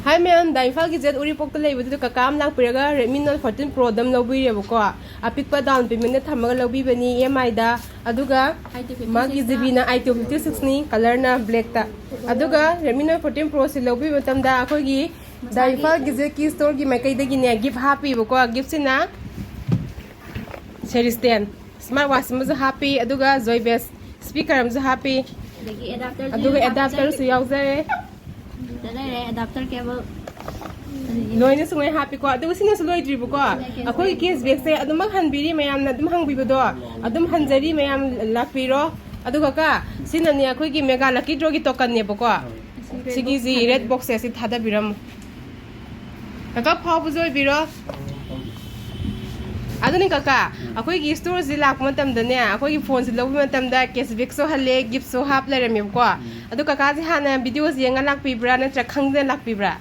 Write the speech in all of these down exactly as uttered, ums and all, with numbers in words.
ꯍꯥꯏ ꯃꯌꯥꯝ, ꯗꯥ ꯏꯝꯐꯥꯜꯒꯤ ꯖꯦꯠ ꯎꯔꯤꯄꯣꯛꯇ ꯂꯩꯕꯗꯨꯗ ꯀꯀꯥ ꯑꯃ ꯂꯥꯛꯄꯤꯔꯒ Redmi Note fourteen Pro ꯗ ꯑꯃ ꯂꯧꯕꯤꯔꯦꯕꯀꯣ꯫ ꯑꯄꯤꯛꯄ down payment ꯇ ꯊꯝꯃꯒ ꯂꯧꯕꯤꯕꯅꯤ E M I ꯗ꯫ ꯑꯗꯨꯒ ꯃꯥꯒꯤ G B ꯅ eight two fifty six ꯅꯤ, color ꯅ black ꯇ꯫ ꯑꯗꯨꯒ Redmi Note fourteen Pro ꯁꯤ ꯂꯧꯕꯤꯕ ꯃꯇꯝꯗ ꯑꯩꯈꯣꯏꯒꯤ ꯗꯥ ꯏꯝꯐꯥꯜꯒꯤ ꯖꯦꯠ ꯀꯤ store ꯒꯤ ꯃꯥꯏꯀꯩꯗꯒꯤꯅꯦ gift ꯍꯥꯞꯄꯤꯕꯀꯣ꯫ Gift ꯁꯤꯅ ꯁꯦꯔꯤ stand, smart watch ꯑꯃꯁꯨ ꯍꯥꯞꯄꯤ, ꯑꯗꯨꯒ Joybase speaker ꯑꯃꯁꯨ ꯍꯥꯞꯄꯤ, ꯑꯗꯒꯤ adapter ꯁꯨ ꯑꯗꯨꯒ ꯌꯥꯎꯖꯔꯦ꯫ Adapter ꯁꯨ ꯌꯥꯎꯖꯔꯦ꯫ ꯁꯤꯗ ꯂꯩꯔꯦ adapter cable꯫ ꯂꯣꯏꯅ ꯁꯨꯡꯉꯩ ꯍꯥꯞꯄꯤꯀꯣ꯫ ꯑꯗꯨꯒ ꯁꯤꯅꯁꯨ ꯂꯣꯏꯗ꯭ꯔꯤꯕꯀꯣ꯫ ꯑꯩꯈꯣꯏꯒꯤ cashback ꯁꯦ ꯑꯗꯨꯃꯛ ꯍꯟꯕꯤꯔꯤ, ꯃꯌꯥꯝꯅ ꯑꯗꯨꯝ ꯍꯪꯕꯤꯕꯗꯣ ꯑꯗꯨꯝ ꯍꯟꯖꯔꯤ꯫ ꯃꯌꯥꯝ ꯂꯥꯛꯄꯤꯔꯣ꯫ ꯑꯗꯨꯒ ꯀꯥ, ꯁꯤꯅꯅꯦ ꯑꯩꯈꯣꯏꯒꯤ mega lucky draw ꯒꯤ token ꯅꯦꯕꯀꯣ꯫ ꯁꯤꯒꯤꯁꯤ red box ꯁꯦ ꯁꯤ ꯊꯥꯗꯕꯤꯔꯝꯃꯣ꯫ ꯀꯀꯥ, ꯐꯥꯎꯕꯁꯨ ꯑꯣꯏꯕꯤꯔꯣ꯫ ꯑꯗꯨꯅꯤ ꯀꯀꯥ, ꯑꯩꯈꯣꯏꯒꯤ store ꯁꯤ ꯂꯥꯛꯄ ꯃꯇꯝꯗꯅꯦ, ꯑꯩꯈꯣꯏꯒꯤ phone ꯁꯤ ꯂꯧꯕ ꯃꯇꯝꯗ cashback ꯁꯨ ꯍꯜꯂꯦ, gift ꯁꯨ ꯍꯥꯞ ꯂꯩꯔꯝꯃꯦꯕꯀꯣ꯫ ꯑꯗꯣ ꯀꯀꯥꯁꯦ ꯍꯥꯟꯅ video ꯁꯤ ꯌꯦꯡꯉ ꯂꯥꯛꯄꯤꯕ꯭ꯔꯥ, ꯅꯠꯇ꯭ꯔꯒ ꯈꯪꯗꯅ ꯂꯥꯛꯄꯤꯕ꯭ꯔꯥ? ꯑ,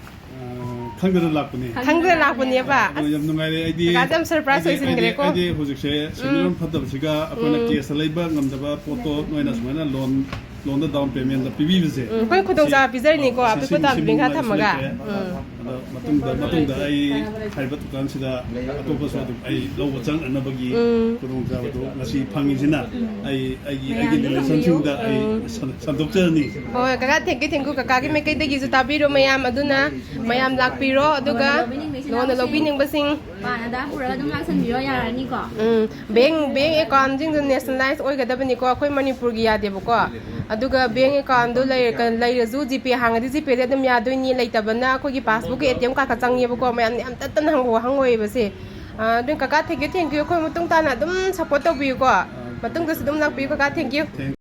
ꯈꯪꯗꯅ ꯂꯥꯛꯄꯅꯦ꯫ ꯈꯪꯗꯅ ꯂꯥꯛꯄꯅꯦꯕ꯫ ꯑꯗꯣ ꯌꯥꯝ ꯅꯨꯡꯉꯥꯏꯔꯦ꯫ ꯑꯩꯗꯤ, ꯀꯀꯥꯁꯦ ꯌꯥꯝ surprise ꯑꯩꯗꯤ, ꯑꯣꯏꯁꯤꯟꯈ꯭ꯔꯦꯀꯣ꯫ ꯑꯩꯗꯤ, ꯑꯩꯗꯤ ꯍꯧꯖꯤꯛꯁꯦ ꯁꯦꯟꯃꯤꯠꯂꯣꯟ ꯐꯠꯇꯕꯁꯤꯒ ꯑꯩꯈꯣꯏꯅ cash ꯇ ꯂꯩꯕ ꯉꯝꯗꯕ ꯄꯣꯠꯇꯣ ꯅꯣꯏꯅ ꯁꯨꯃꯥꯏꯅ loan, loan ꯗ down payment ꯗ ꯄꯤꯕꯤꯕꯁꯦ, ꯎꯝ, ꯑꯩꯈꯣꯏ ꯈꯨꯗꯣꯡꯆꯥꯕ ꯁꯤ, ꯄꯤꯖꯔꯤꯅꯤꯀꯣ, ꯑ, ꯑꯄꯤꯛꯄ ꯁꯤꯁꯤꯡ-, down payment ꯈꯔ ꯁꯤꯒꯨꯝꯕ ꯊꯝꯃꯒ꯫ ꯂꯩꯇ꯭ꯔꯦ꯫ ꯎꯝ꯫ ꯑꯗꯣ ꯃꯇꯨꯡꯗ, ꯃꯇꯨꯡꯗ ꯑꯩ ꯍꯥꯏꯔꯤꯕ ꯗꯨꯀꯥꯟꯁꯤꯗ ꯑꯇꯣꯞꯄꯁꯨ ꯑꯗꯨꯝ ꯑꯩ ꯂꯧꯕ ꯆꯪꯅꯅꯕꯒꯤ ꯎꯝ꯫ ꯈꯨꯗꯣꯡꯆꯥꯕꯗꯣ ꯉꯁꯤ ꯐꯪꯉꯤꯁꯤꯅ ꯑꯩ, ꯑꯩꯒꯤ, ꯑꯩꯒꯤ ꯃꯌꯥꯝꯗ relation ꯁꯤꯡꯗ ꯑꯩ ꯎꯝ꯫ ꯁꯟ-, ꯁꯟꯗꯣꯛꯆꯔꯅꯤ꯫ ꯍꯣꯏ, ꯀꯀꯥ, thank you, thank you꯫ ꯀꯀꯥꯒꯤ ꯃꯥꯏꯀꯩꯗꯒꯤꯁꯨ ꯇꯥꯕꯤꯔꯣ ꯃꯌꯥꯝ꯫ ꯑꯗꯨꯅ ꯃꯌꯥꯝ ꯂꯥꯛꯄꯤꯔꯣ, ꯑꯗꯨꯒ ꯂꯣꯟꯅ ꯂꯧꯕꯤꯅꯤꯡꯕꯁꯤꯡ ꯄꯥꯟ ꯑꯗꯥ ꯄꯨꯔꯒ ꯑꯗꯨꯝ ꯂꯥꯛꯁꯟꯕꯤꯔꯣ ꯌꯥꯔꯅꯤꯀꯣ꯫ ꯎꯝ, bank, bank account ꯁꯤꯡꯗꯣ nationalize ꯑꯣꯏꯒꯗꯕꯅꯤꯀꯣ, ꯑꯩꯈꯣꯏ ꯃꯅꯤꯄꯨꯔꯒꯤ ꯌꯥꯗꯦꯕꯀꯣ꯫ ꯑꯗꯨꯒ bank account ꯗꯣ ꯂꯩꯔ-, ꯂꯩꯔꯁꯨ GPay ꯍꯥꯡꯉꯗꯤ GPay ꯗ ꯑꯗꯨꯝ ꯌꯥꯗꯣꯏꯅꯤ, ꯂꯩꯇꯕꯅ ꯑꯩꯈꯣꯏꯒꯤ passbook ꯀꯤ ATM card ꯈꯛ ꯆꯪꯉꯦꯕꯀꯣ꯫ ꯃꯌꯥꯝꯅ ꯌꯥꯝ ꯇꯠꯇꯅ ꯍꯪꯕ ꯋꯥꯍꯪ ꯑꯣꯏꯌꯦꯕ ꯁꯦ꯫ ꯑ, ꯑꯗꯨꯅ ꯀꯀꯥ, thank you, thank you꯫ ꯑꯩꯈꯣꯏ ꯃꯇꯨꯡ ꯇꯥꯅ ꯑꯗꯨꯝ support ꯇꯧꯕꯤꯌꯨꯀꯣ꯫ ꯃꯇꯨꯡꯗꯁꯨ ꯑꯗꯨꯝ ꯂꯥꯛꯄꯤꯌꯨ ꯀꯀꯥ, thank you꯫